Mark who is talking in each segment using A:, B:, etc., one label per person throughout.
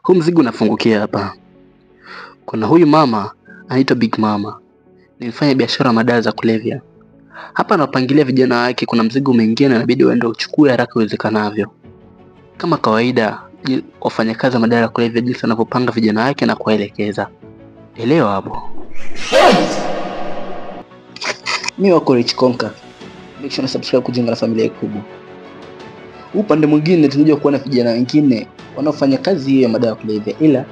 A: Huu mzigo unafungukia hapa. Kuna huyu mama anaitwa Big Mama, ni mfanya biashara wa madawa za kulevya. Hapa anapangilia vijana wake, kuna mzigo umeingia na inabidi waende uchukue haraka iwezekanavyo. Kama kawaida, wafanyakazi wa madawa ya kulevya jinsi wanavyopanga vijana wake na kuwaelekeza. Elewa hapo.
B: Mi wako Rich Konka. Make sure na subscribe kujiunga na familia kubwa. Upande mwingine tunakuja kuona vijana wengine wanaofanya kazi hiyo ya madawa ya kulevya, ila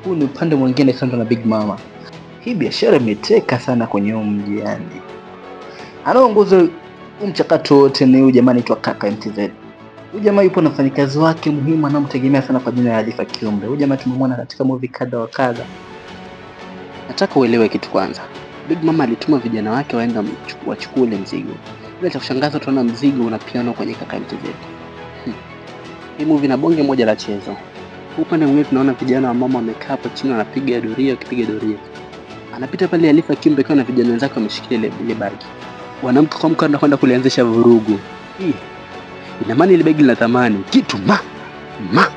B: huu ni upande mwingine kando na Big Mama. Hii biashara imeteka sana kwenye huu mji yani. Anaongoza huu mchakato wote ni huyu jamaa anaitwa Kaka MTZ. Huyu jamaa yupo na mfanyikazi wake muhimu anamtegemea sana kwa jina la Alifa Kiumbe. Huyu jamaa tumemwona katika movie kadha wa kadha.
A: Nataka uelewe kitu kwanza. Big Mama alituma vijana wake waenda wachukue ule mzigo. Ila cha kushangaza tunaona mzigo unapianwa kwenye Kaka MTZ. Hii movie na bonge moja la chezo. Upande mwingine tunaona vijana wa mama wamekaa hapo chini wanapiga doria, wakipiga doria. Anapita pale Alifa Kiumbe akiwa na vijana wenzake wameshikilia ile bagi. Wanamke kwa mkanda kwenda kulianzisha vurugu. Hii ina maana ile begi lina thamani. Kitu ma ma.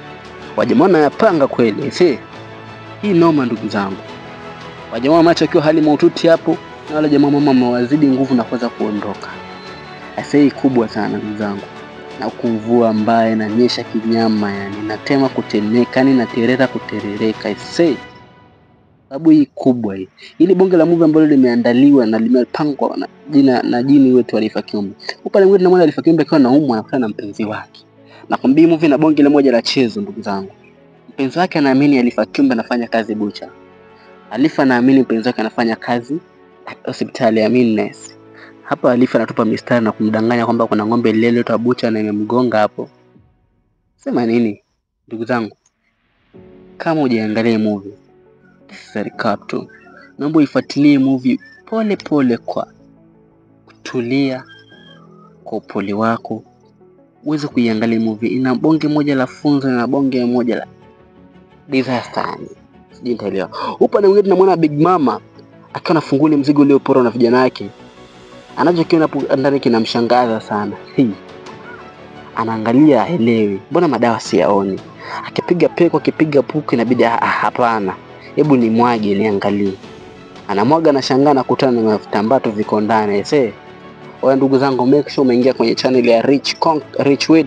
A: Wajamaa wanayapanga kweli. See. Hii noma ndugu zangu. Wajamaa macho akiwa hali mahututi hapo na wale jamaa mama wamewazidi nguvu na kuanza kuondoka. Asei kubwa sana ndugu zangu. Na kumvua mbaya na nyesha kinyama yani, natema kutemeka yani, naterera kuterereka. Asei. Sababu hii kubwa hii. Hili bonge la movie ambalo limeandaliwa na limepangwa na jina na jini wetu Alifa Kiumbe. Upande mwingine tunamwona Alifa Kiumbe akiwa anaumwa anakutana na mpenzi wake. Nakwambia movie na bonge la moja la chezo ndugu zangu. Mpenzi wake anaamini Alifa Kiumbe anafanya kazi bucha. Alifa anaamini mpenzi wake anafanya kazi hospitali ya Minnes. Hapa Alifa anatupa mistari na kumdanganya kwamba kuna ng'ombe iliyoletwa bucha na imemgonga hapo. Sema nini ndugu zangu? Kama hujaangalia movie, this is a recap tu. Naomba uifuatilie movie pole pole kwa kutulia, kwa upole wako uweze kuiangalia movie. Ina bonge moja la funzo na bonge moja la disaster. Sijui nitaelewa. Upande mwingine tunamwona Big Mama akiwa anafungua mzigo ulioporwa na vijana wake. Anachokiona hapo ndani kinamshangaza sana. Hii. Anaangalia haelewi. Mbona madawa siyaoni? Akipiga peko, akipiga puku inabidi hapana. Hebu nimwage niangalie. Anamwaga na shangaa na kutana na vitambaa tu viko ndani. See. Oya ndugu zangu, make sure umeingia kwenye channel ya Rich Konk, Rich Wid.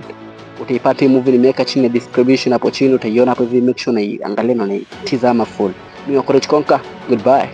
A: Utaipata hii movie, nimeweka chini ya description hapo chini, utaiona hapo hivi. Make sure unaiangalia na unaitizama full. Mimi ni Rich Konka. Goodbye.